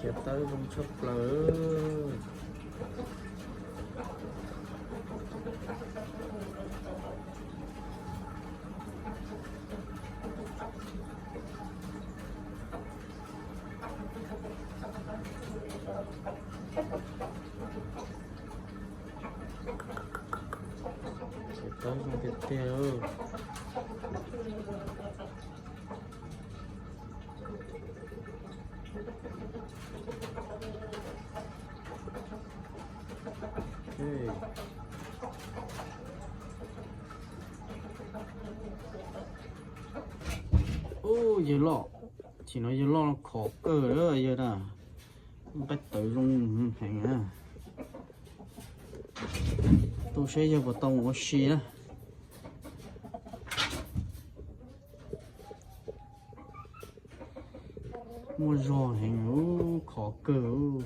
Cov tawb zoo tshaj plaws. Cov tawb zoo tiag tiag. Ub, yawg loj, tsis no yawg loj khov kawg yawg na. Nqaij tawv zoo heev na. Tu seb yawg puas tau mus ua si na. Muaj zog heev, khov kawg.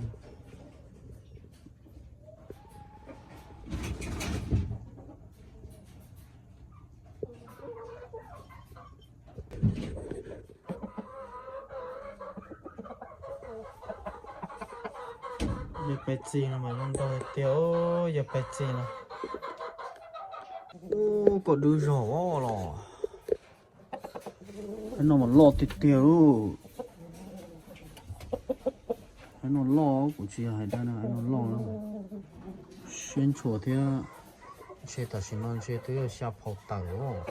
Yawg pais txi no mas zoo nraug tiag, yawg pais txi no. Ub, koj dub zog los. Qhov no mas loj tiag tiag. Qhov no loj, kuv tsis yog hais dag, qhov no loj. Siab ntshua thiab. Ntshe tam sim no ntshe twb yog xya phau tawm os.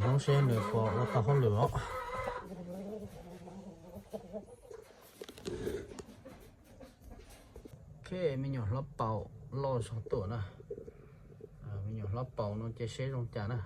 Hnub seb nws puas ua tau hauj lwm os. Ok, me nyuam hlob paus loj zog tuaj na. Me nyuam hlob paus no ces seb zoo cas na.